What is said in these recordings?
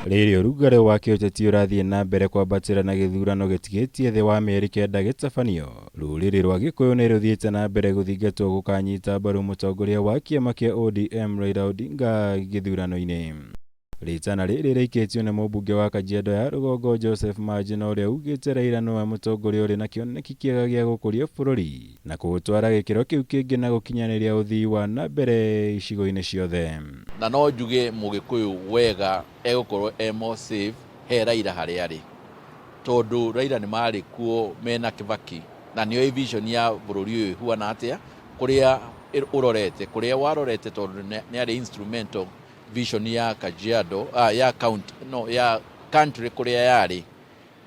Rĩrĩ ũrugarĩ wa kĩũteti ũrathiĩ na mbere kwambatĩra na gĩthurano gĩtigĩtie thĩ wa mĩeri kenda gĩtabanio, rũrĩrĩ rwa Gĩkũyũ nĩ rũthiĩte na mbere gũthingatwo gũkanyita mbaru mũtongoria wa kĩama kĩa ODM Raila Odinga gĩthurano-inĩ. Rĩtana rĩrĩ rĩikĩtio nĩ mũmbunge wa Kajiado ya Rũgongo Joseph Manjina ũrĩa ugĩte Raila nĩwe mũtongoria ũrĩ na kĩoneki kĩega gĩa gũkũria bũrũri na kũũtwara gĩkĩro kĩu kĩngĩ na gũkinyanĩria ũthii wa na mbere icigo-inĩ ciothe. Na no njuge Mũgĩkũyũ wega egũkorwo e more safe he Raila harĩa arĩ, tondũ Raila nĩ marĩ kuo mena Kibaki na nĩoĩ vision ya bũrũri ũyũ ĩhuana atĩa, kũrĩa ũrorete, kũrĩa warorete tondũ nĩ arĩ instrumental vision ya Kajiado, ah, ya county, no, ya country kũrĩa yarĩ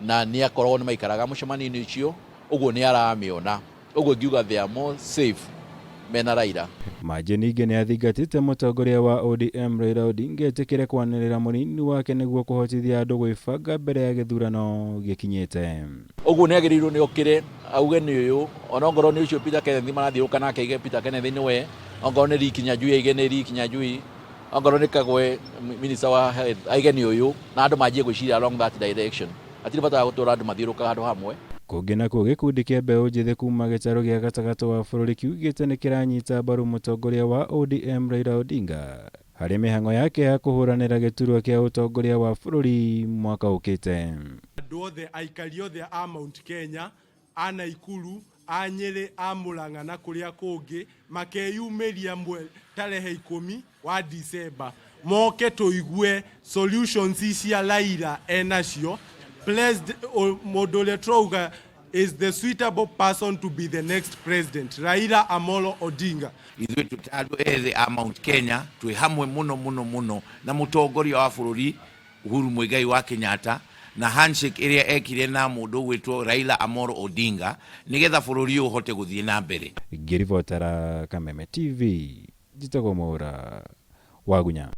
na nĩ akoragwo nĩ maikaraga mũcemanio-inĩ ũcio, ũguo nĩ aramĩona, ũguo ingiuga they are more safe mena Raila. Manji ningĩ nĩ athingatĩte mũtongoria wa ODM Raila Odinga etĩkĩre kwanĩrĩra mũnini wake nĩguo kũhotithia andũ gwĩbanga mbere ya gĩthurano gĩkinyĩte. Ũguo nĩ agĩrĩirwo nĩ okĩre auge nĩ ũyũ, ona ongorwo nĩ ũcio Peter Kenneth marathiũrũrũka nake aige Peter Kenneth nĩwe, ongorwo nĩ Lee Kinyanjui aige nĩ Lee Kinyanjui, ongorwo nĩ Kagwe minister wa health aige nĩ ũyũ, na andũ manjie gwĩciria along that direction. Hatirĩ bata wa gũtũra andũ mathiũrũrũkaga handũ hamwe. Kũngĩ nakuo gĩkundi kĩa mbeũ njĩthĩ kuma gĩtarũ gĩa gatagatĩ wa bũrũri kiugĩte nĩ kĩranyita mbaru mũtongoria wa ODM Raila Odinga harĩ mĩhang'o yake ya kũhũranĩra gĩturwa kĩa ũtongoria wa bũrũri mwaka ũkĩte. Andũ othe, aikari othe a Mount Kenya, a Naikuru, a Nyĩrĩ, a Mũrang'a na kũrĩa kũngĩ, makeyumĩria tarehe ikũmi wa December, moke tũigue solutions cia Raila enacio. Mũndũ ũrĩa tũrauga is the suitable person to be the next president, Raila Amolo Odinga. Ithuĩ twĩ ta andũ ethĩ a Mount Kenya twĩ hamwe mũno mũno mũno na mũtongoria wa bũrũri Uhuru Muigai wa Kenyatta na handshake ĩrĩa ekire na mũndũ ũgwĩtwo Raila Amolo Odinga nĩgetha bũrũri ũyũ ũhote gũthiĩ na mbere. Ngĩribotera Kameme TV, njĩtagwo Mwaũra Wagunya.